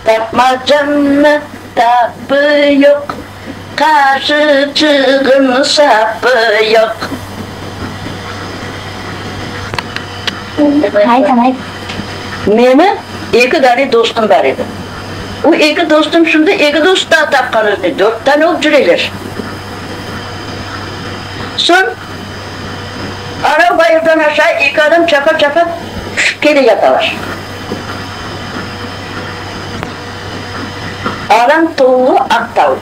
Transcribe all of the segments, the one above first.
Tapmacanı tapı yoq, Qaşıçığın sapı yoq. Meni eki dane dostum bar edi. O eki dostum şimdi eki dost daa tapqan özüne, dört tane olıp cüreler. Soñ arav bayırdan aşağı eki adam çapa-çapa tüşip kele yatalar. Aran tollu aq tavuq.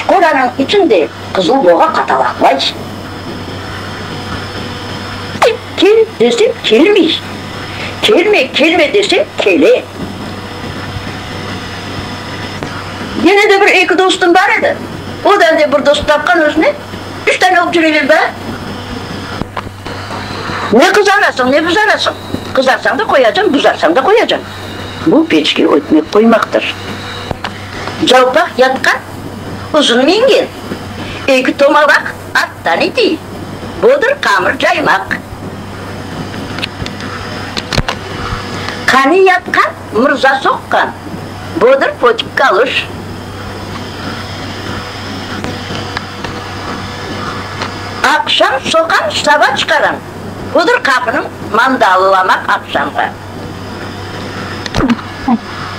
Qoranıñ içinde qızıl boğa qatalaqlay. Kel desem, kelmey, kelme, kelme desem, kele. Yine de bir eki dostum bar edi. O da de bir dost tapqan özüne. Üç tane olıp cüreler daa. Ne qızarasıñ, ne buzarasıñ? Qızarsañ da qoyacam, buzarsañ da qoyacam. Bu peçke ötmek qoymaqtır. Calpaq yatqan, uzun mingen, eki tomalaq attan itiy, budır qamır caymaq. Qani yatqan, mırza soqqan, budır pötük kaluş. Aqşam soqam, saba çıqaram, budır qapınıñ mandalılamaq aqşamğa.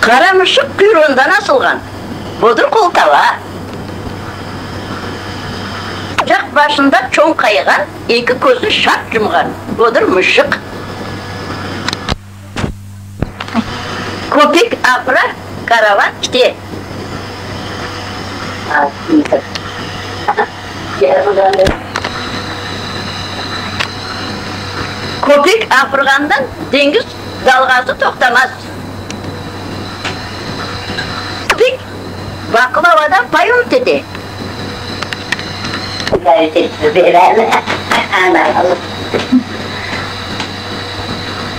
Qara mışıq quyruğından asılğan, budır qoltava. Ocaq başında çoñqayğan, eki közü şart yumğan, budır mışıq. Köpek apıra, karavan kite. Köpek apırğandan deñiz dalğası toqtamaz. Köpek baqlavadan pay ümüt ete.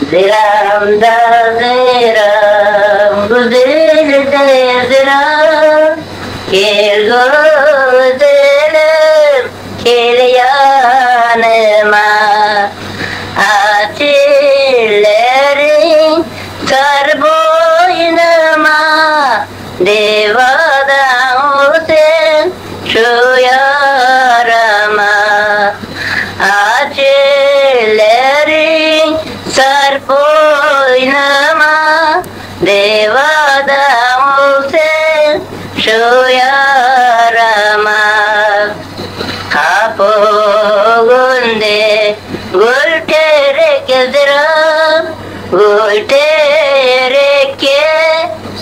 Ziram da ziram, güzel de ziram, Kel güzelim, kel yanıma. Atilleriñ sar boynuma, Devadan ol sen şu yarama. Atilleriñ sar boynuma, Devadan ol sen şu yarama. Qapı ögünde gül terek zira, Gül terekke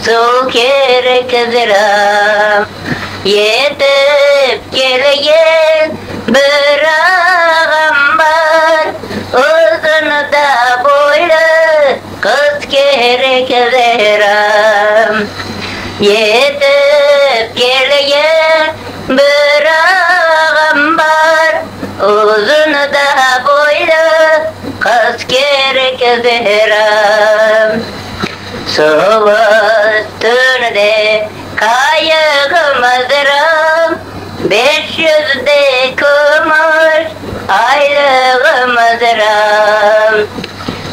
suv kerek zira. Yetip kelgen bir ağam bar, Uzun da boylu qız kerek zira. Yetip kelgen bir ağam bar, Uzun da boylu qız kerek zira. Suv üstünde qayığım zira, 500 de kümüş aylığım zira.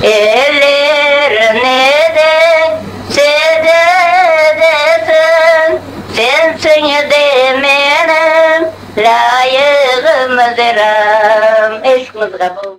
Eller ne dese de desin, Sensiñ de menim lâyığım zira. Eşqiñizge bol.